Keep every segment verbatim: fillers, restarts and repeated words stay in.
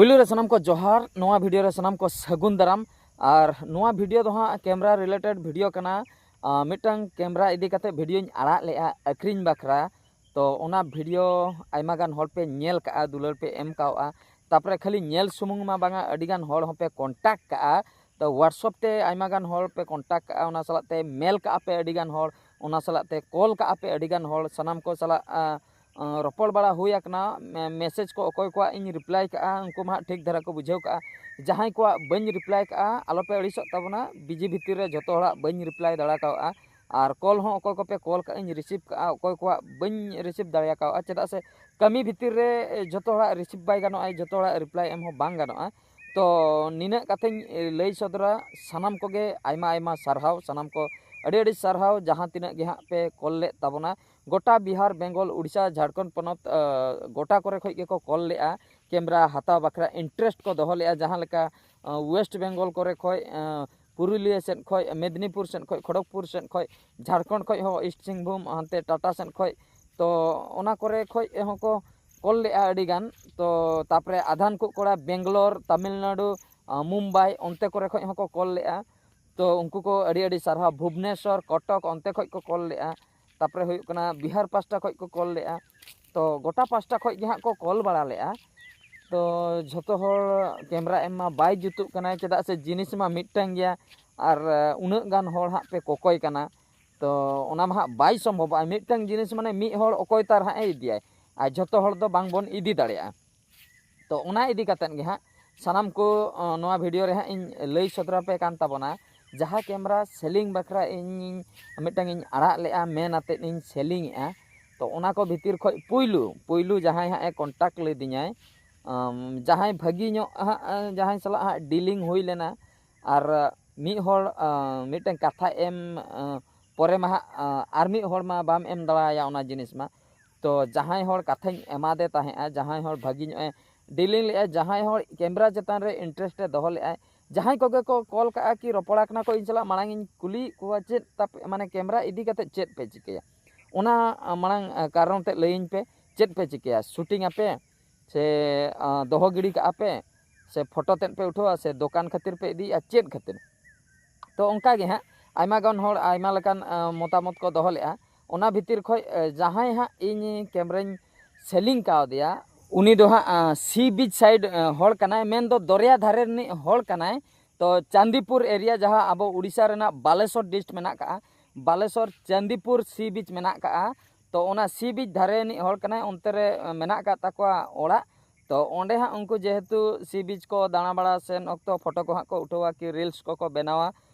ᱯᱩᱭᱞᱩ ᱨᱮ ᱥᱟᱱᱟᱢ ᱠᱚ ᱡᱚᱦᱟᱨ, ᱱᱚᱣᱟ ᱵᱷᱤᱰᱤᱭᱳ ᱨᱮ ᱥᱟᱱᱟᱢ ᱠᱚ ᱥᱟᱹᱜᱩᱱ ᱫᱟᱨᱟᱢ᱾ ᱟᱨ ᱱᱚᱣᱟ ᱵᱷᱤᱰᱤᱭᱳ ᱫᱚ ᱦᱟᱸᱜ ᱠᱮᱢᱨᱟ ᱨᱤᱞᱮᱴᱮᱰ ᱵᱷᱤᱰᱤᱭᱳ ᱠᱟᱱᱟ᱾ ᱟᱸ, ᱢᱤᱫᱴᱟᱝ ᱠᱮᱢᱨᱟ ᱤᱫᱤ ᱠᱟᱛᱮ ᱵᱷᱤᱰᱤᱭᱳᱧ ᱟᱲᱟᱜ ᱞᱮᱜᱼᱟ ᱟᱹᱠᱷᱨᱤᱧ ᱵᱟᱠᱷᱨᱟ᱾ ᱛᱚ ᱚᱱᱟ ᱵᱷᱤᱰᱤᱭᱳ ᱟᱭᱢᱟ ᱜᱟᱱ ᱦᱚᱲ ᱯᱮ ᱧᱮᱞ ᱠᱟᱜᱼᱟ, ᱫᱩᱞᱟᱹᱲ ᱯᱮ ᱮᱢ ᱠᱟᱣᱜᱼᱟ᱾ ᱛᱟᱯᱚᱨᱮ ᱠᱷᱟᱹᱞᱤ ᱧᱮᱞ ᱥᱩᱢᱩᱝ ᱢᱟ ᱵᱟᱝᱟ, ᱟᱹᱰᱤ ᱜᱟᱱ ᱦᱚᱲ ᱦᱚᱸᱯᱮ ᱠᱚᱱᱴᱟᱠᱴ ᱠᱟᱜᱼᱟ᱾ ᱛᱚ WhatsApp ᱛᱮ ᱟᱭᱢᱟ ᱜᱟᱱ ᱦᱚᱲ ᱯᱮ ᱠᱚᱱᱴᱟᱠᱴ ᱠᱟᱜᱼᱟ, ᱚᱱᱟ ᱥᱟᱞᱟᱜ ᱛᱮ ᱢᱮᱞ ᱠᱟᱜᱼᱟ ᱯᱮ ᱟᱹᱰᱤ ᱜᱟᱱ ᱦᱚᱲ, ᱚᱱᱟ ᱥᱟᱞᱟᱜ ᱛᱮ ᱠᱚᱞ ᱠᱟᱜᱼᱟ ᱯᱮ ᱟᱹᱰᱤ ᱜᱟᱱ ᱦᱚᱲ, ᱥᱟᱱᱟᱢ ᱠᱚ ᱥᱟᱞᱟᱜ, ᱟᱸ, ᱟᱸ, ᱨᱚᱯᱚᱲ ᱵᱟᱲᱟ ᱦᱩᱭ ᱟᱠᱟᱱᱟ᱾ ᱢᱮ-, ᱢᱮᱥᱮᱡᱽ ᱠᱚ ᱚᱠᱚᱭ ᱠᱚᱣᱟᱜ ᱤᱧ ᱨᱤᱯᱞᱟᱭ ᱠᱟᱜᱼᱟ, ᱩᱱᱠᱩ ᱢᱟ ᱦᱟᱸᱜ ᱴᱷᱤᱠ ᱫᱷᱟᱨᱟ ᱠᱚ ᱵᱩᱡᱷᱟᱹᱣ ᱠᱟᱜᱼᱟ᱾ ᱡᱟᱦᱟᱸᱭ ᱠᱚᱣᱟᱜ ᱵᱟᱹᱧ ᱨᱤᱯᱞᱟᱭ ᱠᱟᱜᱼᱟ, ᱟᱞᱚᱯᱮ ᱟᱹᱲᱤᱥᱚᱜ ᱛᱟᱵᱚᱱᱟ, ᱵᱤᱡᱤ ᱵᱷᱤᱛᱤᱨ ᱨᱮ ᱡᱷᱚᱛᱚ ᱦᱚᱲᱟᱜ ᱵᱟᱹᱧ ᱨᱤᱯᱞᱟᱭ ᱫᱟᱲᱮ ᱠᱟᱣᱜᱼᱟ᱾ ᱟᱨ ᱠᱚᱞ ᱦᱚᱸ ᱚᱠᱚᱭ ᱠᱚᱯᱮ ᱠᱚᱞ ᱠᱟᱜᱼᱟ, ᱤᱧ ᱨᱤᱥᱤᱵᱷ ᱠᱟᱜᱼᱟ, ᱚᱠᱚᱭ ᱠᱚᱣᱟᱜ ᱵᱟᱹᱧ ᱨᱤᱥᱤᱵᱷ ᱫᱟᱲᱮ ᱠᱟᱣᱜᱼᱟ, ᱪᱮᱫᱟᱜ ᱥᱮ ᱠᱟᱹᱢᱤ ᱵᱷᱤᱛᱤᱨ ᱨᱮ ᱡᱷᱚᱛᱚ ᱦᱚᱲᱟᱜ ᱨᱤᱥᱤᱵᱷ ᱵᱟᱭ ᱜᱟᱱᱚᱜᱼᱟ, ᱡᱷᱚᱛᱚ ᱦᱚᱲᱟᱜ ᱨᱤᱯᱞᱟᱭ ᱮᱢ ᱦᱚᱸ ᱵᱟᱝ ᱜᱟᱱᱚᱜᱼᱟ᱾ ᱛᱚ ᱱᱤᱱᱟᱹᱜ ᱠᱟᱛᱷᱟᱧ ᱞᱟᱹᱭ ᱥᱚᱫᱚᱨᱟ, ᱥᱟᱱᱟᱢ ᱠᱚᱜᱮ ᱟᱭᱢᱟ ᱟᱭᱢᱟ ᱥᱟᱨᱦᱟᱣ, ᱥᱟᱱᱟᱢ ᱠᱚ ᱟᱹᱰᱤ ᱟᱹᱰᱤ ᱥᱟᱨᱦᱟᱣ, ᱡᱟᱦᱟᱸ ᱛᱤᱱᱟᱹᱜ ᱜᱮ ᱦᱟᱸᱜ ᱯᱮ ᱠᱚᱞ ᱞᱮᱫ ᱛᱟᱵᱚᱱᱟ᱾ ᱜᱚᱴᱟ ᱵᱤᱦᱟᱨ, ᱵᱮᱝᱜᱚᱞ, ᱩᱲᱤᱥᱥᱟ, ᱡᱷᱟᱲᱠᱷᱚᱸᱰ ᱯᱚᱱᱚᱛ, ᱟᱸ, ᱜᱚᱴᱟ ᱠᱚᱨᱮ ᱠᱷᱚᱡ ᱜᱮᱠᱚ ᱠᱚᱞ ᱞᱮᱜᱼᱟ ᱠᱮᱢᱨᱟ ᱦᱟᱛᱟᱣ ᱵᱟᱠᱷᱨᱟ ᱤᱱᱴᱟᱨᱮᱥᱴ ᱠᱚ ᱫᱚᱦᱚ ᱞᱮᱜᱼᱟ, ᱡᱟᱦᱟᱸ ᱞᱮᱠᱟ, ᱟᱸ, ᱳᱭᱮᱥᱴ ᱵᱮᱝᱜᱚᱞ ᱠᱚᱨᱮ ᱠᱷᱚᱡ, ᱟᱸ, ᱯᱩᱨᱩᱞᱤᱭᱟᱹ ᱥᱮᱫ ᱠᱷᱚᱡ, ᱢᱮᱫᱽᱱᱤᱯᱩᱨ ᱥᱮᱫ ᱠᱷᱚᱡ, ᱠᱷᱚᱲᱚᱜᱽᱯᱩᱨ ᱥᱮᱫ ᱠᱷᱚᱡ, ᱡᱷᱟᱲᱠᱷᱚᱸᱰ ᱠᱷᱚᱡ ᱦᱚᱸ, ᱤᱥᱴ ᱥᱤᱝᱵᱷᱩᱢ ᱦᱟᱱᱛᱮ ᱴᱟᱴᱟ ᱥᱮᱫ ᱠᱷᱚᱡ, ᱛᱚ ᱚᱱᱟ ᱠᱚᱨᱮ ᱠᱷᱚᱡ ᱦᱚᱸᱠᱚ ᱠᱚᱞ ᱞᱮᱜᱼᱟ ᱟᱹᱰᱤ ᱜᱟᱱ᱾ ᱛᱚ ᱛᱟᱯᱚᱨᱮ ᱟᱫᱷᱟᱱ ᱠᱚ ᱠᱚᱲᱟ ᱵᱮᱝᱜᱟᱞᱳᱨ, ᱛᱟᱢᱤᱞᱱᱟᱲᱩ, ᱟᱸ, ᱢᱩᱢᱵᱟᱭ, ᱚᱱᱛᱮ ᱠᱚᱨᱮ ᱠᱷᱚᱡ ᱦᱚᱸᱠᱚ ᱠᱚᱞ ᱞᱮᱜᱼᱟ᱾ ᱛᱚ ᱩᱱᱠᱩ ᱠᱚ ᱟᱹᱰᱤ ᱟᱹᱰᱤ ᱥᱟᱨᱦᱟᱣ᱾ ᱵᱷᱩᱵᱽᱱᱮᱥᱚᱨ, ᱠᱚᱴᱚᱠ, ᱚᱱᱛᱮ ᱠᱷᱚᱡ ᱠᱚ ᱠᱚᱞ ᱞᱮᱜᱼᱟ᱾ ᱛᱟᱯᱚᱨᱮ ᱦᱩᱭᱩᱜ ᱠᱟᱱᱟ ᱵᱤᱦᱟᱨ ᱯᱟᱥᱴᱟ ᱠᱷᱚᱡ ᱠᱚ ᱠᱚᱞ ᱞᱮᱜᱼᱟ᱾ ᱛᱚ ᱜᱚᱴᱟ ᱯᱟᱥᱴᱟ ᱠᱷᱚᱡ ᱜᱮ ᱦᱟᱸᱜ ᱠᱚ ᱠᱚᱞ ᱵᱟᱲᱟ ᱞᱮᱜᱼᱟ᱾ ᱛᱚ ᱡᱷᱚᱛᱚ ᱦᱚᱲ ᱠᱮᱢᱨᱟ ᱮᱢ ᱢᱟ ᱵᱟᱭ ᱡᱩᱛᱩᱜ ᱠᱟᱱᱟᱭ, ᱪᱮᱫᱟᱜ ᱥᱮ ᱡᱤᱱᱤᱥ ᱢᱟ ᱢᱤᱫᱴᱟᱝ ᱜᱮᱭᱟ, ᱟᱨ, ᱟᱸ, ᱩᱱᱟᱹᱜ ᱜᱟᱱ ᱦᱚᱲ ᱦᱟᱸᱜ ᱯᱮ ᱠᱚᱠᱚᱭ ᱠᱟᱱᱟ᱾ ᱛᱚ ᱚᱱᱟ ᱢᱟ ᱦᱟᱸᱜ ᱵᱟᱭ ᱥᱚᱢᱵᱷᱚᱵᱚᱜᱼᱟ᱾ ᱢᱤᱫᱴᱟᱝ ᱡᱤᱱᱤᱥ ᱢᱟᱱᱮ ᱢᱤᱫ ᱦᱚᱲ ᱚᱠᱚᱭ ᱛᱟᱨ ᱦᱟᱸᱜ ᱮ ᱤᱫᱤᱭᱟᱭ, ᱟᱨ ᱡᱷᱚᱛᱚ ᱦᱚᱲ ᱫᱚ ᱵᱟᱝ ᱵᱚᱱ ᱤᱫᱤ ᱫᱟᱲᱮᱭᱟᱜᱼᱟ᱾ ᱛᱚ ᱚᱱᱟ ᱤᱫᱤ ᱠᱟᱛᱮᱫ ᱜᱮ ᱦᱟᱸᱜ ᱥᱟᱱᱟᱢ ᱠᱚ, ᱟᱸ, ᱱᱚᱣᱟ ᱵᱷᱤᱰᱤᱭᱳ ᱨᱮ ᱦᱟᱸᱜ ᱤᱧ ᱞᱟᱹᱭ ᱥᱚᱫᱚᱨ ᱟᱯᱮ ᱠᱟᱱ ᱛᱟᱵᱚᱱᱟ᱾ ᱡᱟᱦᱟᱸ ᱠᱮᱢᱨᱟ ᱥᱮᱞᱤᱝ ᱵᱟᱠᱷᱨᱟ ᱤᱧ ᱢᱤᱫᱴᱟᱝ ᱤᱧ ᱟᱲᱟᱜ ᱞᱮᱜᱼᱟ, ᱢᱮᱱ ᱟᱛᱮᱫ ᱤᱧ ᱥᱮᱞᱤᱝ ᱮᱜᱼᱟ᱾ ᱛᱚ ᱚᱱᱟ ᱠᱚ ᱵᱷᱤᱛᱤᱨ ᱠᱷᱚᱡ ᱯᱩᱭᱞᱩ, ᱯᱩᱭᱞᱩ ᱡᱟᱦᱟᱸᱭ ᱦᱟᱸᱜ ᱮ ᱠᱚᱱᱴᱟᱠᱴ ᱞᱤᱫᱤᱧᱟᱭ, ᱟᱢ, ᱡᱟᱦᱟᱸᱭ ᱵᱷᱟᱹᱜᱤ ᱧᱚᱜ ᱦᱟᱸᱜ, ᱟᱸ, ᱡᱟᱦᱟᱸᱭ ᱥᱟᱞᱟᱜ ᱦᱟᱸᱜ ᱰᱤᱞᱤᱝ ᱦᱩᱭ ᱞᱮᱱᱟ, ᱟᱨ ᱢᱤᱫ ᱦᱚᱲ, ᱟᱸ, ᱢᱤᱫᱴᱟᱝ ᱠᱟᱛᱷᱟ ᱮᱢ, ᱟᱸ, ᱯᱚᱨᱮ ᱢᱟ ᱦᱟᱸᱜ, ᱟᱸ, ᱟᱨ ᱢᱤᱫ ᱦᱚᱲ ᱢᱟ ᱵᱟᱢ ᱮᱢ ᱫᱟᱲᱮᱭᱟᱭᱟ ᱚᱱᱟ ᱡᱤᱱᱤᱥ ᱢᱟ᱾ ᱛᱚ ᱡᱟᱦᱟᱸᱭ ᱦᱚᱲ ᱠᱟᱛᱷᱟᱧ ᱮᱢᱟᱫᱮ ᱛᱟᱦᱮᱸᱜᱼᱟ, ᱡᱟᱦᱟᱸᱭ ᱦᱚᱲ ᱵᱷᱟᱹᱜᱤ ᱧᱚᱜ ᱮ ᱰᱤᱞᱤᱝ ᱞᱮᱜᱼᱟ, ᱡᱟᱦᱟᱸᱭ ᱦᱚᱲ ᱠᱮᱢᱨᱟ ᱪᱮᱛᱟᱱ ᱨᱮ ᱤᱱᱴᱟᱨᱮᱥᱴ ᱮ ᱫᱚᱦᱚ ᱞᱮᱜᱼᱟᱭ, ᱡᱟᱦᱟᱸᱭ ᱠᱚᱜᱮ ᱠᱚ ᱠᱚᱞ ᱠᱟᱜᱼᱟ ᱠᱤ ᱨᱚᱯᱚᱲ ᱟᱠᱟᱱᱟ ᱠᱚ ᱤᱧ ᱥᱟᱞᱟᱜ, ᱢᱟᱲᱟᱝ ᱤᱧ ᱠᱩᱞᱤᱭᱮᱫ ᱠᱚᱣᱟ, "ᱪᱮᱫ ᱛᱟᱯᱮ, ᱢᱟᱱᱮ ᱠᱮᱢᱨᱟ ᱤᱫᱤ ᱠᱟᱛᱮᱫ ᱪᱮᱫ ᱯᱮ ᱪᱤᱠᱟᱹᱭᱟ? ᱚᱱᱟ, ᱟᱸ, ᱢᱟᱲᱟᱝ, ᱟᱸ, ᱠᱟᱨᱚᱱ ᱛᱮᱫ ᱞᱟᱹᱭᱟᱹᱧ ᱯᱮ, ᱪᱮᱫ ᱯᱮ ᱪᱤᱠᱟᱹᱭᱟ? ᱥᱩᱴᱤᱝ ᱟᱯᱮ?" ᱥᱮ ᱟᱸ, ᱫᱚᱦᱚ ᱜᱤᱰᱤ ᱠᱟᱜᱼᱟ ᱯᱮ, ᱥᱮ ᱯᱷᱳᱴᱳ ᱛᱮᱫ ᱯᱮ ᱩᱴᱷᱟᱹᱣᱟ, ᱥᱮ ᱫᱚᱠᱟᱱ ᱠᱷᱟᱹᱛᱤᱨ ᱯᱮ ᱤᱫᱤᱭᱮᱫᱼᱟ, ᱪᱮᱫ ᱠᱷᱟᱹᱛᱤᱨ? ᱛᱚ ᱚᱱᱠᱟ ᱜᱮ ᱦᱟᱸᱜ ᱟᱭᱢᱟ ᱜᱟᱱ ᱦᱚᱲ ᱟᱭᱢᱟ ᱞᱮᱠᱟᱱ ᱟᱸ, ᱢᱚᱛᱟᱢᱚᱛ ᱠᱚ ᱫᱚᱦᱚ ᱞᱮᱫᱼᱟ᱾ ᱚᱱᱟ ᱵᱷᱤᱛᱤᱨ ᱠᱷᱚᱱ ᱟᱸ, ᱡᱟᱦᱟᱸᱭ ᱦᱟᱸᱜ ᱤᱧ ᱠᱮᱢᱨᱟᱧ ᱥᱮᱞᱤᱝ ᱠᱟᱣᱫᱮᱭᱟ, ᱩᱱᱤ ᱫᱚ ᱦᱟᱸᱜ ᱥᱤ ᱵᱤᱪ ᱥᱟᱭᱤᱰ ᱦᱚᱲ ᱠᱟᱱᱟᱭ, ᱢᱮᱱᱫᱚ ᱫᱚᱨᱭᱟ ᱫᱷᱟᱨᱮ ᱨᱤᱱᱤᱡ ᱦᱚᱲ ᱠᱟᱱᱟᱭ᱾ ᱛᱚ ᱪᱟᱱᱫᱤᱯᱩᱨ ᱮᱨᱤᱭᱟ, ᱡᱟᱦᱟᱸ ᱟᱵᱚ ᱩᱲᱤᱥᱥᱟ ᱨᱮᱱᱟᱜ ᱵᱟᱞᱮᱥᱚᱨ ᱰᱤᱥᱴ ᱢᱮᱱᱟᱜ ᱠᱟᱜᱼᱟ, ᱵᱟᱞᱮᱥᱚᱨ ᱪᱟᱱᱫᱤᱯᱩᱨ ᱥᱤ ᱵᱤᱪ ᱢᱮᱱᱟᱜ ᱠᱟᱜᱼᱟ᱾ ᱛᱚ ᱚᱱᱟ ᱥᱤ ᱵᱤᱪ ᱫᱷᱟᱨᱮ ᱨᱤᱱᱤᱡ ᱦᱚᱲ ᱠᱟᱱᱟᱭ, ᱚᱱᱛᱮ ᱨᱮ ᱢᱮᱱᱟᱜ ᱟᱠᱟᱫ ᱛᱟᱠᱚᱣᱟ ᱚᱲᱟᱜ᱾ ᱛᱚ ᱚᱸᱰᱮ ᱦᱟᱸᱜ ᱩᱱᱠᱩ ᱡᱮᱦᱮᱛᱩ ᱥᱤ ᱵᱤᱪ ᱠᱚ ᱫᱟᱬᱟ ᱵᱟᱲᱟ ᱥᱮᱱ ᱚᱠᱛᱚ ᱯᱷᱳᱴᱳ ᱠᱚ ᱦᱟᱸᱜ ᱠᱚ ᱩᱴᱷᱟᱹᱣᱟ ᱠᱤ ᱨᱤᱞᱥ ᱠᱚᱠᱚ ᱵᱮᱱᱟᱣᱟ᱾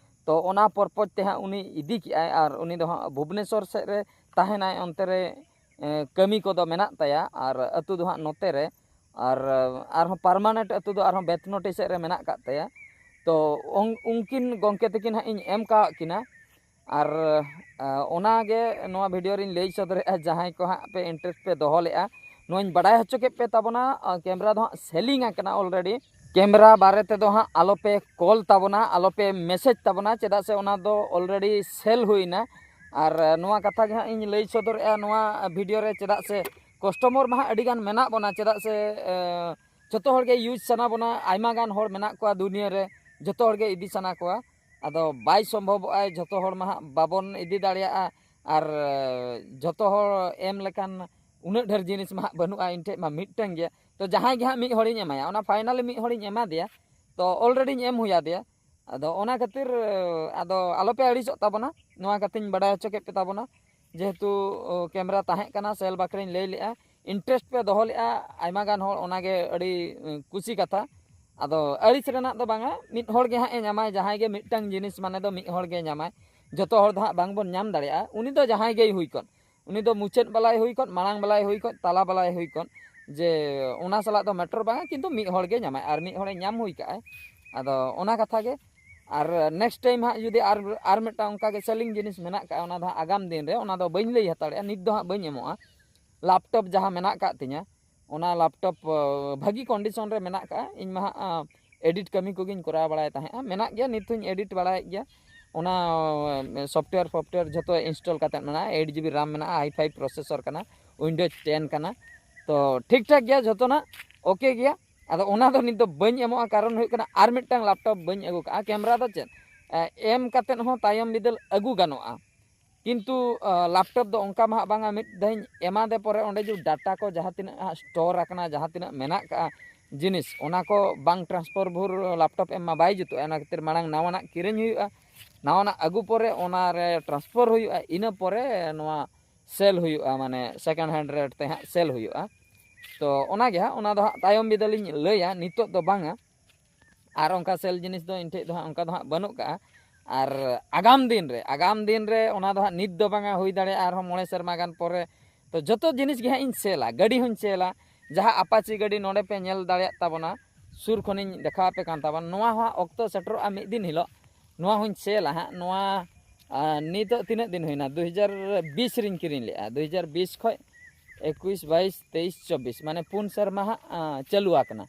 ᱛᱚ ᱚᱱᱟ ᱯᱚᱨᱯᱚᱡᱽ ᱛᱮ ᱦᱟᱸᱜ ᱩᱱᱤ ᱤᱫᱤ ᱠᱮᱜᱼᱟᱭ ᱟᱨ ᱩᱱᱤ ᱫᱚ ᱦᱟᱸᱜ ᱵᱷᱩᱵᱽᱱᱮᱥᱚᱨ ᱥᱮᱫ ᱨᱮ ᱛᱟᱦᱮᱱᱟᱭ, ᱚᱱᱛᱮ ᱨᱮ ᱮᱸ, ᱠᱟᱹᱢᱤ ᱠᱚᱫᱚ ᱢᱮᱱᱟᱜ ᱛᱟᱭᱟ ᱟᱨ ᱟᱹᱛᱩ ᱫᱚ ᱦᱟᱸᱜ ᱱᱚᱛᱮ ᱨᱮ, ᱟᱨ ᱟᱨᱦᱚᱸ ᱯᱟᱨᱢᱟᱱᱮᱱᱴ ᱟᱹᱛᱩ ᱫᱚ ᱟᱨᱦᱚᱸ ᱵᱮᱛᱱᱚᱴᱤ ᱥᱮᱫ ᱨᱮ ᱢᱮᱱᱟᱜ ᱟᱠᱟᱫ ᱛᱟᱭᱟ᱾ ᱛᱚ ᱩᱱ- ᱩᱱᱠᱤᱱ ᱜᱚᱢᱠᱮ ᱛᱟᱹᱠᱤᱱ ᱦᱟᱸᱜ ᱤᱧ ᱮᱢ ᱠᱟᱣᱟᱫ ᱠᱤᱱᱟ᱾ ᱟᱨ ᱟᱸ, ᱚᱱᱟᱜᱮ ᱱᱚᱣᱟ ᱵᱷᱤᱰᱤᱭᱳ ᱨᱤᱧ ᱞᱟᱹᱭ ᱥᱚᱫᱚᱨᱮᱜᱼᱟ, ᱡᱟᱦᱟᱸᱭ ᱠᱚ ᱦᱟᱸᱜ ᱯᱮ ᱤᱱᱴᱟᱨᱮᱥᱴ ᱯᱮ ᱫᱚᱦᱚ ᱞᱮᱜᱼᱟ, ᱱᱚᱣᱟᱧ ᱵᱟᱰᱟᱭ ᱦᱚᱪᱚ ᱠᱮᱫ ᱯᱮ ᱛᱟᱵᱚᱱᱟ᱾ ᱟᱸ, ᱠᱮᱢᱨᱟ ᱫᱚ ᱦᱟᱸᱜ ᱥᱮᱞᱤᱝ ᱟᱠᱟᱱᱟ ᱚᱞᱨᱮᱰᱤ᱾ ᱠᱮᱢᱨᱟ ᱵᱟᱨᱮ ᱛᱮᱫᱚ ᱦᱟᱸᱜ ᱟᱞᱚᱯᱮ ᱠᱚᱞ ᱛᱟᱵᱚᱱᱟ, ᱟᱞᱚᱯᱮ ᱢᱮᱥᱮᱡᱽ ᱛᱟᱵᱚᱱᱟ, ᱪᱮᱫᱟᱜ ᱥᱮ ᱚᱱᱟ ᱫᱚ ᱚᱞᱨᱮᱰᱤ ᱥᱮᱞ ᱦᱩᱭᱱᱟ᱾ ᱟᱨ ᱱᱚᱣᱟ ᱠᱟᱛᱷᱟ ᱜᱮ ᱦᱟᱸᱜ ᱤᱧ ᱞᱟᱹᱭ ᱥᱚᱫᱚᱨᱮᱜᱼᱟ ᱱᱚᱣᱟ ᱵᱷᱤᱰᱤᱭᱳ ᱨᱮ, ᱪᱮᱫᱟᱜ ᱥᱮ ᱠᱟᱥᱴᱚᱢᱟᱨ ᱢᱟ ᱦᱟᱸᱜ ᱟᱹᱰᱤ ᱜᱟᱱ ᱢᱮᱱᱟᱜ ᱵᱚᱱᱟ, ᱪᱮᱫᱟᱜ ᱥᱮ ᱮᱸ, ᱡᱚᱛᱚ ᱦᱚᱲ ᱜᱮ ᱤᱭᱩᱡᱽ ᱥᱟᱱᱟ ᱵᱚᱱᱟ, ᱟᱭᱢᱟ ᱜᱟᱱ ᱦᱚᱲ ᱢᱮᱱᱟᱜ ᱠᱚᱣᱟ ᱫᱩᱱᱤᱭᱟᱹ ᱨᱮ, ᱡᱚᱛᱚ ᱦᱚᱲ ᱜᱮ ᱤᱫᱤ ᱥᱟᱱᱟ ᱠᱚᱣᱟ᱾ ᱟᱫᱚ ᱵᱟᱭ ᱥᱚᱢᱵᱷᱚᱵᱚᱜᱼᱟ, ᱡᱚᱛᱚ ᱦᱚᱲ ᱢᱟ ᱦᱟᱸᱜ ᱵᱟᱵᱚᱱ ᱤᱫᱤ ᱫᱟᱲᱮᱭᱟᱜᱼᱟ, ᱟᱨ ᱡᱚᱛᱚ ᱦᱚᱲ ᱮᱢ ᱞᱮᱠᱟᱱ ᱩᱱᱟᱹᱜ ᱰᱷᱮᱨ ᱡᱤᱱᱤᱥ ᱢᱟ ᱦᱟᱸᱜ ᱵᱟᱹᱱᱩᱜᱼᱟ, ᱤᱧ ᱴᱷᱮᱡ ᱢᱟ ᱢᱤᱫᱴᱟᱝ ᱜᱮᱭᱟ᱾ ᱛᱚ ᱡᱟᱦᱟᱸᱭ ᱜᱮ ᱦᱟᱸᱜ ᱢᱤᱫ ᱦᱚᱲᱤᱧ ᱮᱢᱟᱭᱟ, ᱚᱱᱟ ᱯᱷᱟᱭᱱᱟᱞᱤ ᱢᱤᱫ ᱦᱚᱲᱤᱧ ᱮᱢᱟ ᱫᱮᱭᱟ, ᱛᱚ ᱚᱞᱨᱮᱰᱤᱧ ᱮᱢ ᱦᱩᱭ ᱟᱫᱮᱭᱟ᱾ ᱟᱫᱚ ᱚᱱᱟ ᱠᱷᱟᱹᱛᱤᱨ ᱟᱫᱚ ᱟᱞᱚᱯᱮ ᱟᱹᱲᱤᱥᱚᱜ ᱛᱟᱵᱚᱱᱟ, ᱱᱚᱣᱟ ᱠᱟᱛᱷᱟᱧ ᱵᱟᱰᱟᱭ ᱦᱚᱪᱚ ᱠᱮᱫ ᱯᱮ ᱛᱟᱵᱚᱱᱟ᱾ ᱡᱮᱦᱮᱛᱩ ᱠᱮᱢᱨᱟ ᱛᱟᱦᱮᱸ ᱠᱟᱱᱟ, ᱥᱮᱞ ᱵᱟᱠᱷᱨᱟᱧ ᱞᱟᱹᱭ ᱞᱮᱜᱼᱟ, ᱤᱱᱴᱟᱨᱮᱥᱴ ᱯᱮ ᱫᱚᱦᱚ ᱞᱮᱜᱼᱟ ᱟᱭᱢᱟ ᱜᱟᱱ ᱦᱚᱲ, ᱚᱱᱟᱜᱮ ᱟᱹᱰᱤ ᱠᱩᱥᱤ ᱠᱟᱛᱷᱟ᱾ ᱟᱫᱚ ᱟᱹᱲᱤᱥ ᱨᱮᱱᱟᱜ ᱫᱚ ᱵᱟᱝᱟ, ᱢᱤᱫ ᱦᱚᱲ ᱜᱮ ᱦᱟᱸᱜ ᱮ ᱧᱟᱢᱟᱭ, ᱡᱟᱦᱟᱸᱭ ᱜᱮ ᱢᱤᱫᱴᱟᱝ ᱡᱤᱱᱤᱥ ᱢᱟᱱᱮ ᱫᱚ ᱢᱤᱫ ᱦᱚᱲ ᱜᱮ ᱧᱟᱢᱟᱭ, ᱡᱚᱛᱚ ᱦᱚᱲ ᱫᱚ ᱦᱟᱸᱜ ᱵᱟᱝᱵᱚᱱ ᱧᱟᱢ ᱫᱟᱲᱮᱭᱟᱜᱼᱟ᱾ ᱩᱱᱤ ᱫᱚ ᱡᱟᱦᱟᱸᱭ ᱜᱮᱭ ᱦᱩᱭ ᱠᱚᱜ, ᱩᱱᱤ ᱫᱚ ᱢᱩᱪᱟᱹᱫ ᱵᱟᱞᱟᱭ ᱦᱩᱭ ᱠᱚᱜ, ᱢᱟᱲᱟᱝ ᱵᱟᱞᱟᱭ ᱦᱩᱭ ᱠᱚᱜ, ᱛᱟᱞᱟ ᱵᱟᱞᱟᱭ ᱦᱩᱭ ᱠᱚᱜ, ᱡᱮ ᱚᱱᱟ ᱥᱟᱞᱟᱜ ᱫᱚ ᱢᱮᱴᱟᱨ ᱵᱟᱝᱟ, ᱠᱤᱱᱛᱩ ᱢᱤᱫ ᱦᱚᱲ ᱜᱮ ᱧᱟᱢᱟᱭ ᱟᱨ ᱢᱤᱫ ᱦᱚᱲᱮ ᱧᱟᱢ ᱦᱩᱭ ᱠᱟᱜᱼᱟᱭ᱾ ᱟᱫᱚ ᱚᱱᱟ ᱠᱟᱛᱷᱟ ᱜᱮ᱾ ᱟᱨ ᱱᱮᱠᱥᱴ ᱴᱟᱭᱤᱢ ᱦᱟᱸᱜ ᱡᱩᱫᱤ ᱟᱨ, ᱟᱨ ᱢᱤᱫᱴᱟᱝ ᱚᱱᱠᱟ ᱜᱮ ᱥᱮᱞᱤᱝ ᱡᱤᱱᱤᱥ ᱢᱮᱱᱟᱜ ᱠᱟᱜᱼᱟ, ᱚᱱᱟ ᱫᱚ ᱦᱟᱸᱜ ᱟᱜᱟᱢ ᱫᱤᱱ ᱨᱮ, ᱚᱱᱟ ᱫᱚ ᱵᱟᱹᱧ ᱞᱟᱹᱭ ᱦᱟᱛᱟᱲᱮᱜᱼᱟ, ᱱᱤᱛ ᱫᱚ ᱦᱟᱸᱜ ᱵᱟᱹᱧ ᱮᱢᱚᱜᱼᱟ᱾ ᱞᱮᱯᱴᱚᱯ ᱡᱟᱦᱟᱸ ᱢᱮᱱᱟᱜ ᱠᱟᱜ ᱛᱤᱧᱟᱹ, ᱚᱱᱟ ᱞᱮᱯᱴᱚᱯ ᱵᱷᱟᱹᱜᱤ ᱠᱚᱱᱰᱤᱥᱚᱱ ᱨᱮ ᱢᱮᱱᱟᱜ ᱠᱟᱜᱼᱟ᱾ ᱤᱧ ᱢᱟ ᱦᱟᱸᱜ ᱮᱰᱤᱴ ᱠᱟᱹᱢᱤ ᱠᱚᱜᱮᱧ ᱠᱚᱨᱟᱣ ᱵᱟᱲᱟᱭ ᱛᱟᱦᱮᱸᱜᱼᱟ, ᱢᱮᱱᱟᱜ ᱜᱮᱭᱟ, ᱱᱤᱛ ᱦᱚᱸᱧ ᱮᱰᱤᱴ ᱵᱟᱲᱟᱭᱮᱫ ᱜᱮᱭᱟ᱾ ᱚᱱᱟ ᱥᱚᱯᱷᱴᱣᱮᱭᱟᱨ ᱯᱷᱚᱯᱴᱣᱮᱭᱟᱨ ᱡᱷᱚᱛᱚ ᱤᱱᱥᱴᱚᱞ ᱠᱟᱛᱮᱫ ᱢᱮᱱᱟᱜᱼᱟ᱾ ᱮᱭᱤᱴ ᱡᱤᱵᱤ ᱨᱟᱢ ᱢᱮᱱᱟᱜᱼᱟ, ᱟᱭ ᱯᱷᱟᱭᱤᱵᱷ ᱯᱨᱚᱥᱮᱥᱚᱨ ᱠᱟᱱᱟ, ᱩᱭᱤᱱᱰᱳᱡᱽ ᱴᱮᱱ ᱠᱟᱱᱟ᱾ ᱛᱚ ᱴᱷᱤᱠ ᱴᱷᱟᱠ ᱜᱮᱭᱟ, ᱡᱷᱚᱛᱚᱱᱟᱜ ᱳᱠᱮ ᱜᱮᱭᱟ᱾ ᱟᱫᱚ ᱚᱱᱟ ᱫᱚ ᱱᱤᱛ ᱫᱚ ᱵᱟᱹᱧ ᱮᱢᱚᱜᱼᱟ, ᱠᱟᱨᱚᱱ ᱦᱩᱭᱩᱜ ᱠᱟᱱᱟ ᱟᱨ ᱢᱤᱫᱴᱟᱝ ᱞᱮᱯᱴᱚᱯ ᱵᱟᱹᱧ ᱟᱹᱜᱩ ᱠᱟᱜᱼᱟ᱾ ᱠᱮᱢᱮᱨᱟ ᱫᱚ ᱪᱮᱫ, ᱮ, ᱮᱢ ᱠᱟᱛᱮᱫ ᱦᱚᱸ ᱛᱟᱭᱚᱢ ᱵᱤᱫᱟᱹᱞ ᱟᱹᱜᱩ ᱜᱟᱱᱚᱜᱼᱟ, ᱠᱤᱱᱛᱩ ᱞᱮᱯᱴᱚᱯ ᱫᱚ ᱚᱱᱠᱟ ᱢᱟ ᱦᱟᱸᱜ ᱵᱟᱝᱟ᱾ ᱢᱤᱫ ᱫᱷᱟᱣᱤᱧ ᱮᱢᱟᱫᱮ ᱯᱚᱨᱮ ᱚᱸᱰᱮ ᱡᱮ ᱰᱟᱴᱟ ᱠᱚ ᱡᱟᱦᱟᱸ ᱛᱤᱱᱟᱹᱜ ᱦᱟᱸᱜ ᱥᱴᱳᱨ ᱟᱠᱟᱱᱟ, ᱡᱟᱦᱟᱸ ᱛᱤᱱᱟᱹᱜ ᱢᱮᱱᱟᱜ ᱠᱟᱜᱼᱟ ᱡᱤᱱᱤᱥ, ᱚᱱᱟ ᱠᱚ ᱵᱟᱝ ᱴᱨᱟᱱᱥᱯᱷᱟᱨ ᱵᱷᱳᱨ ᱞᱮᱯᱴᱚᱯ ᱮᱢ ᱢᱟ ᱵᱟᱭ ᱡᱩᱛᱩᱜᱼᱟ᱾ ᱚᱱᱟ ᱠᱷᱟᱹᱛᱤᱨ ᱢᱟᱲᱟᱝ ᱱᱟᱣᱟᱱᱟᱜ ᱠᱤᱨᱤᱧ ᱦᱩᱭᱩᱜᱼᱟ, ᱱᱟᱣᱟᱱᱟᱜ ᱟᱹᱜᱩ ᱯᱚᱨᱮ ᱚᱱᱟᱨᱮ ᱴᱨᱟᱱᱥᱯᱷᱟᱨ ᱦᱩᱭᱩᱜᱼᱟ, ᱤᱱᱟᱹ ᱯᱚᱨᱮ ᱱᱚᱣᱟ ᱥᱮᱞ ᱦᱩᱭᱩᱜᱼᱟ, ᱢᱟᱱᱮ ᱥᱮᱠᱮᱱᱰ ᱦᱮᱱᱰ ᱨᱮᱴ ᱛᱮ ᱦᱟᱸᱜ ᱥᱮᱞ ᱦᱩᱭᱩᱜᱼᱟ᱾ ᱛᱚ ᱚᱱᱟᱜᱮ ᱦᱟᱸᱜ, ᱚᱱᱟ ᱫᱚ ᱦᱟᱸᱜ ᱛᱟᱭᱚᱢ ᱵᱤᱫᱟᱹᱞᱤᱧ ᱞᱟᱹᱭᱟ, ᱱᱤᱛᱚᱜ ᱫᱚ ᱵᱟᱝᱟ᱾ ᱟᱨ ᱚᱱᱠᱟ ᱥᱮᱞ ᱡᱤᱱᱤᱥ ᱫᱚ ᱤᱧ ᱴᱷᱮᱡ ᱫᱚ ᱦᱟᱸᱜ ᱚᱱᱠᱟ ᱫᱚ ᱦᱟᱸᱜ ᱵᱟᱹᱱᱩᱜ ᱠᱟᱜᱼᱟ᱾ ᱟᱨ ᱟᱜᱟᱢ ᱫᱤᱱ ᱨᱮ, ᱟᱜᱟᱢ ᱫᱤᱱ ᱨᱮ ᱚᱱᱟ ᱫᱚ ᱦᱟᱸᱜ ᱱᱤᱛ ᱫᱚ ᱵᱟᱝᱟ, ᱦᱩᱭ ᱫᱟᱲᱮᱭᱟᱜᱼᱟ ᱟᱨᱦᱚᱸ ᱢᱚᱬᱮ ᱥᱮᱨᱢᱟ ᱜᱟᱱ ᱯᱚᱨᱮ᱾ ᱛᱚ ᱡᱚᱛᱚ ᱡᱤᱱᱤᱥ ᱜᱮ ᱦᱟᱸᱜ ᱤᱧ ᱥᱮᱞᱟ, ᱜᱟᱹᱰᱤ ᱦᱚᱸᱧ ᱥᱮᱞᱟ᱾ ᱡᱟᱦᱟᱸ ᱟᱯᱟᱪᱤ ᱜᱟᱹᱰᱤ ᱱᱚᱰᱮ ᱯᱮ ᱧᱮᱞ ᱫᱟᱲᱮᱭᱟᱜ ᱛᱟᱵᱚᱱᱟ, ᱥᱩᱨ ᱠᱷᱚᱱᱤᱧ ᱫᱮᱠᱷᱟᱣ ᱟᱯᱮ ᱠᱟᱱ ᱛᱟᱵᱚᱱᱟ, ᱱᱚᱣᱟ ᱦᱚᱸ ᱦᱟᱸᱜ ᱚᱠᱛᱚ ᱥᱮᱴᱮᱨᱚᱜᱼᱟ ᱢᱤᱫ ᱫᱤᱱ ᱦᱤᱞᱳᱜ, ᱱᱚᱣᱟ ᱦᱚᱸᱧ ᱥᱮᱞᱟ ᱦᱟᱸᱜ᱾ ᱱᱚᱣᱟ, ᱟᱨ ᱱᱤᱛᱚᱜ ᱛᱤᱱᱟᱹᱜ ᱫᱤᱱ ᱦᱩᱭᱱᱟ? ᱫᱩ ᱦᱟᱡᱟᱨ ᱵᱤᱥ ᱨᱤᱧ ᱠᱤᱨᱤᱧ ᱞᱮᱜᱼᱟ, ᱫᱩ ᱦᱟᱡᱟᱨ ᱵᱤᱥ ᱠᱷᱚᱡ ᱮᱠᱩᱥ, ᱵᱟᱭᱤᱥ, ᱛᱮᱭᱤᱥ, ᱪᱚᱵᱵᱤᱥ, ᱢᱟᱱᱮ ᱯᱩᱱ ᱥᱮᱨᱢᱟ ᱦᱟᱸᱜ, ᱟᱸ, ᱪᱟᱹᱞᱩ ᱟᱠᱟᱱᱟ᱾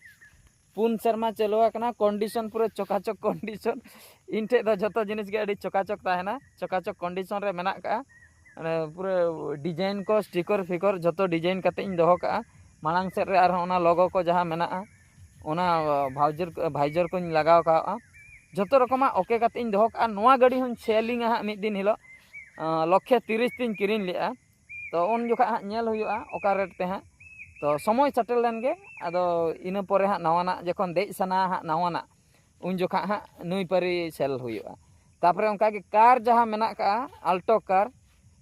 ᱯᱩᱱ ᱥᱮᱨᱢᱟ ᱪᱟᱹᱞᱩ ᱟᱠᱟᱱᱟ, ᱠᱚᱱᱰᱤᱥᱚᱱ ᱯᱩᱨᱟᱹ ᱪᱚᱠᱟᱪᱚᱠ ᱠᱚᱱᱰᱤᱥᱚᱱ᱾ ᱤᱧ ᱴᱷᱮᱡ ᱫᱚ ᱡᱷᱚᱛᱚ ᱡᱤᱱᱤᱥ ᱜᱮ ᱟᱹᱰᱤ ᱪᱚᱠᱟᱪᱚᱠ ᱛᱟᱦᱮᱱᱟ, ᱪᱚᱠᱟᱪᱚᱠ ᱠᱚᱱᱰᱤᱥᱚᱱ ᱨᱮ ᱢᱮᱱᱟᱜ ᱠᱟᱜᱼᱟ᱾ ᱚᱱᱮ ᱯᱩᱨᱟᱹ ᱰᱤᱡᱟᱭᱤᱱ ᱠᱚ, ᱥᱴᱤᱠᱚᱨ ᱯᱷᱤᱠᱚᱨ ᱡᱷᱚᱛᱚ ᱰᱤᱡᱟᱭᱤᱱ ᱠᱟᱛᱮ ᱤᱧ ᱫᱚᱦᱚ ᱠᱟᱜᱼᱟ᱾ ᱢᱟᱲᱟᱝ ᱥᱮᱫ ᱨᱮ ᱟᱨᱦᱚᱸ ᱚᱱᱟ ᱞᱚᱜᱳ ᱠᱚ ᱡᱟᱦᱟᱸ ᱢᱮᱱᱟᱜᱼᱟ, ᱚᱱᱟ ᱵᱷᱟᱣᱡᱟᱨ, ᱵᱷᱟᱭᱡᱟᱨ ᱠᱚᱧ ᱞᱟᱜᱟᱣ ᱠᱟᱜᱼᱟ᱾ ᱡᱷᱚᱛᱚ ᱨᱚᱠᱚᱢᱟᱜ ᱳᱠᱮ ᱠᱟᱛᱮ ᱤᱧ ᱫᱚᱦᱚ ᱠᱟᱜᱼᱟ᱾ ᱱᱚᱣᱟ ᱜᱟᱹᱰᱤ ᱦᱚᱸᱧ ᱥᱮᱞᱤᱝᱟ ᱦᱟᱸᱜ ᱢᱤᱫ ᱫᱤᱱ ᱦᱤᱞᱳᱜ᱾ ᱟᱸ, ᱞᱚᱠᱷᱮ ᱛᱤᱨᱤᱥ ᱛᱤᱧ ᱠᱤᱨᱤᱧ ᱞᱮᱜᱼᱟ᱾ ᱛᱚ ᱩᱱ ᱡᱚᱠᱷᱟᱜ ᱦᱟᱸᱜ ᱧᱮᱞ ᱦᱩᱭᱩᱜᱼᱟ ᱚᱠᱟ ᱨᱮᱴ ᱛᱮ ᱦᱟᱸᱜ᱾ ᱛᱚ ᱥᱚᱢᱚᱭ ᱥᱮᱴᱮᱨ ᱞᱮᱱ ᱜᱮ, ᱟᱫᱚ ᱤᱱᱟᱹ ᱯᱚᱨᱮ ᱦᱟᱸᱜ ᱱᱟᱣᱟᱱᱟᱜ ᱡᱚᱠᱷᱚᱱ ᱫᱮᱡ ᱥᱟᱱᱟ ᱦᱟᱸᱜ ᱱᱟᱣᱟᱱᱟᱜ, ᱩᱱ ᱡᱚᱠᱷᱟᱜ ᱦᱟᱸᱜ ᱱᱩᱭ ᱯᱟᱹᱨᱤ ᱥᱮᱞ ᱦᱩᱭᱩᱜᱼᱟ᱾ ᱛᱟᱯᱚᱨᱮ ᱚᱱᱠᱟᱜᱮ ᱠᱟᱨ ᱡᱟᱦᱟᱸ ᱢᱮᱱᱟᱜ ᱠᱟᱜᱼᱟ, ᱟᱞᱴᱳ ᱠᱟᱨ,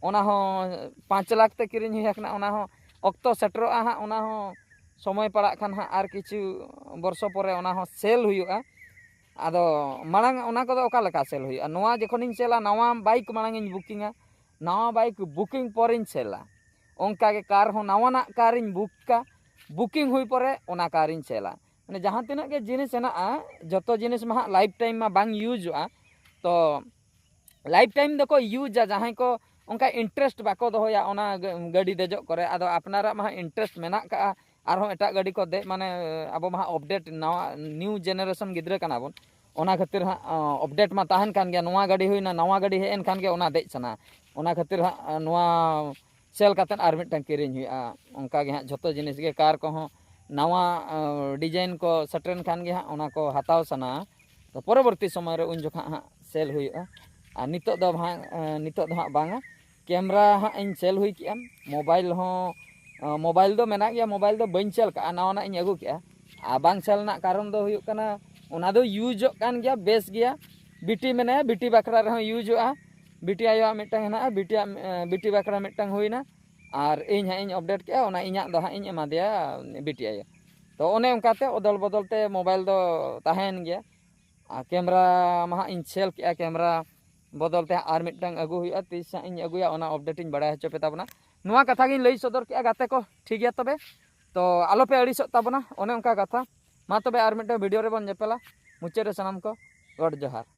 ᱚᱱᱟ ᱦᱚᱸ ᱯᱟᱸᱪ ᱞᱟᱠᱷ ᱛᱮ ᱠᱤᱨᱤᱧ ᱦᱩᱭ ᱟᱠᱟᱱᱟ᱾ ᱚᱱᱟ ᱦᱚᱸ ᱚᱠᱛᱚ ᱥᱮᱴᱮᱨᱚᱜᱼᱟ ᱦᱟᱸᱜ, ᱚᱱᱟ ᱦᱚᱸ ᱥᱚᱢᱚᱭ ᱯᱟᱲᱟᱜ ᱠᱷᱟᱱ ᱦᱟᱸᱜ ᱟᱨ ᱠᱤᱪᱷᱩ ᱵᱚᱨᱥᱚ ᱯᱚᱨᱮ ᱚᱱᱟ ᱦᱚᱸ ᱥᱮᱞ ᱦᱩᱭᱩᱜᱼᱟ᱾ ᱟᱫᱚ ᱢᱟᱲᱟᱝ ᱚᱱᱟ ᱠᱚᱫᱚ ᱚᱠᱟ ᱞᱮᱠᱟ ᱥᱮᱞ ᱦᱩᱭᱩᱜᱼᱟ? ᱱᱚᱣᱟ ᱡᱚᱠᱷᱚᱱᱤᱧ ᱥᱮᱞᱟ, ᱱᱟᱣᱟ ᱵᱟᱭᱤᱠ ᱢᱟᱲᱟᱝ ᱤᱧ ᱵᱩᱠᱤᱝᱟ, ᱱᱟᱣᱟ ᱵᱟᱭᱤᱠ ᱵᱩᱠᱤᱝ ᱯᱚᱨᱮᱧ ᱥᱮᱞᱟ᱾ ᱚᱱᱠᱟᱜᱮ ᱠᱟᱨ ᱦᱚᱸ ᱱᱟᱣᱟᱱᱟᱜ ᱠᱟᱨᱤᱧ ᱵᱩᱠᱟ, ᱵᱩᱠᱤᱝ ᱦᱩᱭ ᱯᱚᱨᱮ ᱚᱱᱟ ᱠᱟᱨᱤᱧ ᱥᱮᱞᱟ᱾ ᱢᱟᱱᱮ ᱡᱟᱦᱟᱸ ᱛᱤᱱᱟᱹᱜ ᱜᱮ ᱡᱤᱱᱤᱥ ᱦᱮᱱᱟᱜᱼᱟ, ᱡᱚᱛᱚ ᱡᱤᱱᱤᱥ ᱢᱟ ᱦᱟᱸᱜ ᱞᱟᱭᱤᱯᱷ ᱴᱟᱭᱤᱢ ᱢᱟ ᱵᱟᱝ ᱤᱭᱩᱡᱚᱜᱼᱟ᱾ ᱛᱚ ᱞᱟᱭᱤᱯᱷ ᱴᱟᱭᱤᱢ ᱫᱚᱠᱚ ᱤᱭᱩᱡᱟ ᱡᱟᱦᱟᱸᱭ ᱠᱚ ᱚᱱᱠᱟ ᱤᱱᱴᱟᱨᱮᱥᱴ ᱵᱟᱠᱚ ᱫᱚᱦᱚᱭᱟ ᱚᱱᱟ ᱜᱟᱹ-, ᱜᱟᱹᱰᱤ ᱫᱮᱡᱚᱜ ᱠᱚᱨᱮ᱾ ᱟᱫᱚ ᱟᱯᱱᱟᱨᱟᱜ ᱢᱟ ᱦᱟᱸᱜ ᱤᱱᱴᱟᱨᱮᱥᱴ ᱢᱮᱱᱟᱜ ᱠᱟᱜᱼᱟ, ᱟᱨᱦᱚᱸ ᱮᱴᱟᱜ ᱜᱟᱹᱰᱤ ᱠᱚ ᱫᱮᱡ, ᱢᱟᱱᱮ ᱟᱵᱚ ᱢᱟ ᱦᱟᱸᱜ ᱟᱯᱰᱮᱴ, ᱱᱟᱣᱟ ᱱᱤᱭᱩ ᱡᱮᱱᱟᱨᱮᱥᱚᱱ ᱜᱤᱫᱽᱨᱟᱹ ᱠᱟᱱᱟ ᱵᱚᱱ᱾ ᱚᱱᱟ ᱠᱷᱟᱹᱛᱤᱨ ᱦᱟᱸᱜ, ᱚ, ᱟᱯᱰᱮᱴ ᱢᱟ ᱛᱟᱦᱮᱱ ᱠᱟᱱ ᱜᱮᱭᱟ᱾ ᱱᱚᱣᱟ ᱜᱟᱹᱰᱤ ᱦᱩᱭᱱᱟ, ᱱᱟᱣᱟ ᱜᱟᱹᱰᱤ ᱦᱮᱡ ᱮᱱ ᱠᱷᱟᱱ ᱜᱮ ᱚᱱᱟ ᱫᱮᱡ ᱥᱟᱱᱟ᱾ ᱚᱱᱟ ᱠᱷᱟᱹᱛᱤᱨ ᱦᱟᱸᱜ, ᱚ, ᱱᱚᱣᱟ ᱥᱮᱞ ᱠᱟᱛᱮᱫ ᱟᱨ ᱢᱤᱫᱴᱟᱝ ᱠᱤᱨᱤᱧ ᱦᱩᱭᱩᱜᱼᱟ᱾ ᱚᱱᱠᱟ ᱜᱮ ᱦᱟᱸᱜ ᱡᱷᱚᱛᱚ ᱡᱤᱱᱤᱥ ᱜᱮ, ᱠᱟᱨ ᱠᱚᱦᱚᱸ ᱱᱟᱣᱟ ᱰᱤᱡᱟᱭᱤᱱ ᱠᱚ ᱥᱮᱴᱮᱨᱮᱱ ᱠᱷᱟᱱ ᱜᱮ ᱦᱟᱸᱜ ᱚᱱᱟ ᱠᱚ ᱦᱟᱛᱟᱣ ᱥᱟᱱᱟᱣᱟ᱾ ᱛᱚ ᱯᱚᱨᱚᱵᱚᱨᱛᱤ ᱥᱚᱢᱚᱭ ᱨᱮ ᱩᱱ ᱡᱚᱠᱷᱚᱱ ᱦᱟᱸᱜ ᱥᱮᱞ ᱦᱩᱭᱩᱜᱼᱟ᱾ ᱟᱨ ᱱᱤᱛᱚᱜ ᱫᱚ ᱦᱟᱸᱜ ᱱᱤᱛᱚᱜ ᱫᱚ ᱦᱟᱸᱜ ᱵᱟᱝᱟ᱾ ᱠᱮᱢᱨᱟ ᱦᱟᱸᱜ ᱤᱧ ᱥᱮᱞ ᱦᱩᱭ ᱠᱮᱜᱼᱟ, ᱢᱳᱵᱟᱭᱤᱞ ᱦᱚᱸ ᱢᱳᱵᱟᱭᱤᱞ ᱫᱚ ᱢᱮᱱᱟᱜ ᱜᱮᱭᱟ, ᱢᱳᱵᱟᱭᱤᱞ ᱫᱚ ᱵᱟᱹᱧ ᱥᱮᱞ ᱠᱟᱜᱼᱟ, ᱱᱟᱣᱟᱱᱟᱜ ᱤᱧ ᱟᱹᱜᱩ ᱠᱮᱜᱼᱟ᱾ ᱟᱨ ᱵᱟᱝ ᱥᱮᱞ ᱨᱮᱱᱟᱜ ᱠᱟᱨᱚᱱ ᱫᱚ ᱦᱩᱭᱩᱜ ᱠᱟᱱᱟ, ᱚᱱᱟ ᱫᱚ ᱤᱭᱩᱡᱚᱜ ᱠᱟᱱ ᱜᱮᱭᱟ, ᱵᱮᱥ ᱜᱮᱭᱟ᱾ ᱵᱤᱴᱤ ᱢᱮᱱᱟᱭᱟ, ᱵᱤᱴᱤ ᱵᱟᱠᱷᱨᱟ ᱨᱮᱦᱚᱸ ᱤᱭᱩᱡᱚᱜᱼᱟ᱾ ᱵᱤᱴᱤ ᱟᱭᱳᱣᱟᱜ ᱢᱤᱫᱴᱟᱝ ᱦᱮᱱᱟᱜᱼᱟ, ᱵᱤᱴᱤᱭᱟᱜ ᱵᱤᱴᱤ ᱵᱟᱠᱷᱨᱟ ᱢᱤᱫᱴᱟᱝ ᱦᱩᱭᱱᱟ᱾ ᱟᱨ ᱤᱧ ᱦᱟᱸᱜ ᱤᱧ ᱟᱯᱰᱮᱴ ᱠᱮᱜᱼᱟ, ᱚᱱᱟ ᱤᱧᱟᱹᱜ ᱫᱚ ᱦᱟᱸᱜ ᱤᱧ ᱮᱢᱟ ᱫᱮᱭᱟ ᱵᱤᱴᱤ ᱟᱭᱳ᱾ ᱛᱚ ᱚᱱᱮ ᱚᱱᱠᱟᱛᱮ ᱚᱫᱚᱞ ᱵᱚᱫᱚᱞ ᱛᱮ ᱢᱳᱵᱟᱭᱤᱞ ᱫᱚ ᱛᱟᱦᱮᱸᱭᱮᱱ ᱜᱮᱭᱟ᱾ ᱟᱨ ᱠᱮᱢᱨᱟ ᱢᱟ ᱦᱟᱸᱜ ᱤᱧ ᱥᱮᱞ ᱠᱮᱜᱼᱟ, ᱠᱮᱢᱨᱟ ᱵᱚᱫᱚᱞ ᱛᱮ ᱦᱟᱸᱜ ᱟᱨ ᱢᱤᱫᱴᱟᱝ ᱟᱹᱜᱩ ᱦᱩᱭᱩᱜᱼᱟ᱾ ᱛᱤᱥ ᱦᱟᱸᱜ ᱤᱧ ᱟᱹᱜᱩᱭᱟ, ᱚᱱᱟ ᱟᱯᱰᱮᱴ ᱤᱧ ᱵᱟᱲᱟᱭ ᱦᱚᱪᱚ ᱯᱮ ᱛᱟᱵᱚᱱᱟ᱾ ᱱᱚᱣᱟ ᱠᱟᱛᱷᱟ ᱜᱤᱧ ᱞᱟᱹᱭ ᱥᱚᱫᱚᱨ ᱠᱮᱜᱼᱟ ᱜᱟᱛᱮ ᱠᱚ, ᱴᱷᱤᱠ ᱜᱮᱭᱟ? ᱛᱚᱵᱮ ᱛᱚ ᱟᱞᱚᱯᱮ ᱟᱹᱲᱤᱥᱚᱜ ᱛᱟᱵᱚᱱᱟ, ᱚᱱᱮ ᱚᱱᱠᱟ ᱠᱟᱛᱷᱟ᱾ ᱢᱟ ᱛᱚᱵᱮ ᱟᱨ ᱢᱤᱫᱴᱟᱝ ᱵᱷᱤᱰᱤᱭᱳ ᱨᱮᱵᱚᱱ ᱧᱮᱯᱮᱞᱟ᱾ ᱢᱩᱪᱟᱹᱫ ᱨᱮ ᱥᱟᱱᱟᱢ ᱠᱚ ᱜᱚᱰ ᱡᱚᱦᱟᱨ᱾